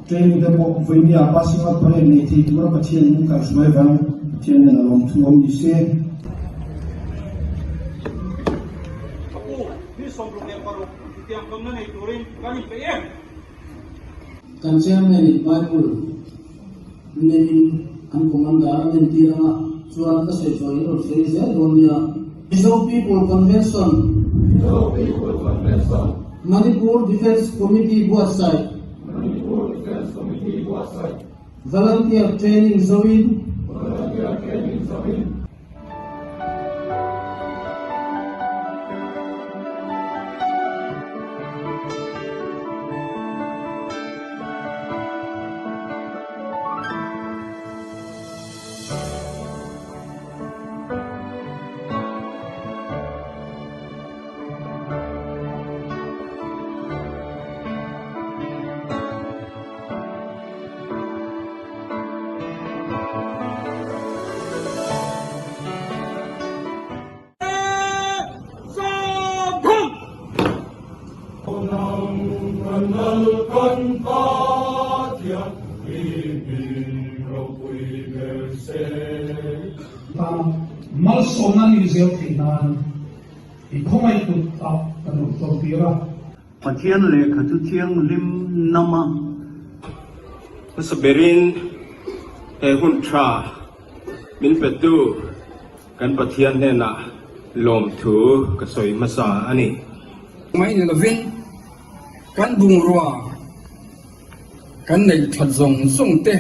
Training te pawh vawinia passing out parade nei thei tura Pathian min kaihhruai vang Pathian nen a lawmthu awm ni se. Ka pu, ni 66 chutiang tlawmna nei turin kan inpeih em? Kan chairman in Bible neiin an commander a entir anga chuan ka sawi chhuah in rawn sawi zel dawn nia. Mizo People Convention, Manipur Defence Committee buatsaih, Volunteer Training zoin, Malsawmna ni zel theih nan i khawngaih kut ah kan rawn tlawm tir a. Pathian lehkha chu thianghlim nama. Hmasa berin he hun tha min petu kan Pathian hnenah lawmthu ka sawi hmasa a ni. Mai ni lovin kan bungrua kan neih that zawng zawng te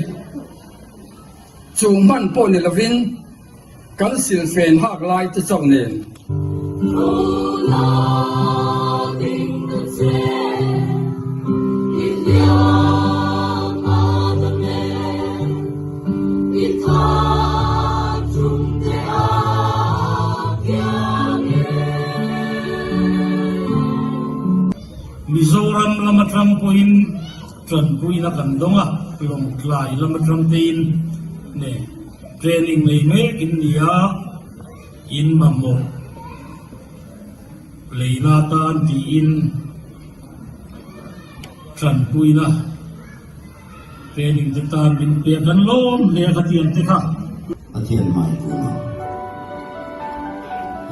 chu hman pawh ni lovin kan silfen hak lai te chauh nen. Mizoram lam atang pawhin tanpuina kan dawng a, Lawngtlai lam atang tein ne training nei mek in ni a, in mamawh leina tan tiin tanpuina training te tan min pek an lawm hle a ka ti ang te kha. Pathian hmai kun a,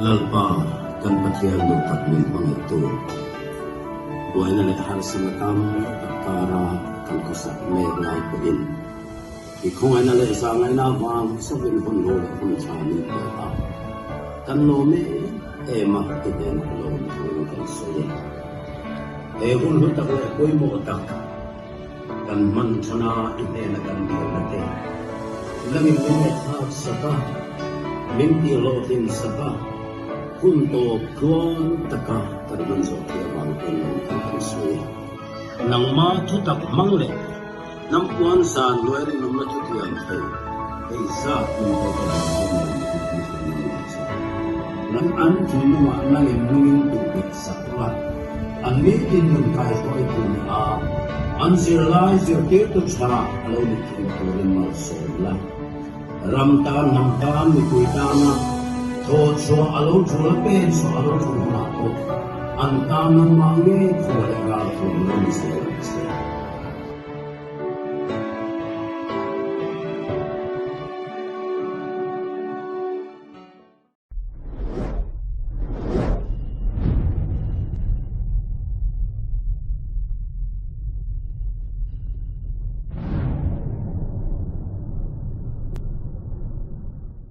Lalpa kan Pathian duh tak min hmangaihtu, buaina leh harsatna tam tak kara kan khawsak mek lai pawhin i khawngaihna leh zahngaihna avang chauhin hun ro leh hun tha min pe a, kan lawm em em a i hnenah lawmthu kan sawi e. He hun hlu tak leh pawimawh tak, Kan hman thana i hnena kan bialna te langin min ngaihthlak sak a, min tihhlawhtlin sak a, hun tawp tluang taka kan hman zawh theih avang hian lawm thu kan sawi a. Nangma thutak hmang leh hnam puan zan hnuai rinawmna thutiam thei hei zat min pek avang hian lawm thu kan sawi nang mah che. Nang an thinlungah nangin nungin duhbet sak la. An nitin nun kaihruaitu ni a, an zirlai zirtirtu tha a lo ni thin turin malsawm la. Ram tan, hnam tan, mipui tana thaw chhuah a lo tul a, pen chhuah a lo tul hunah pawh an tan nangmah nge khaw leh ralthuam lo ni zel ang che.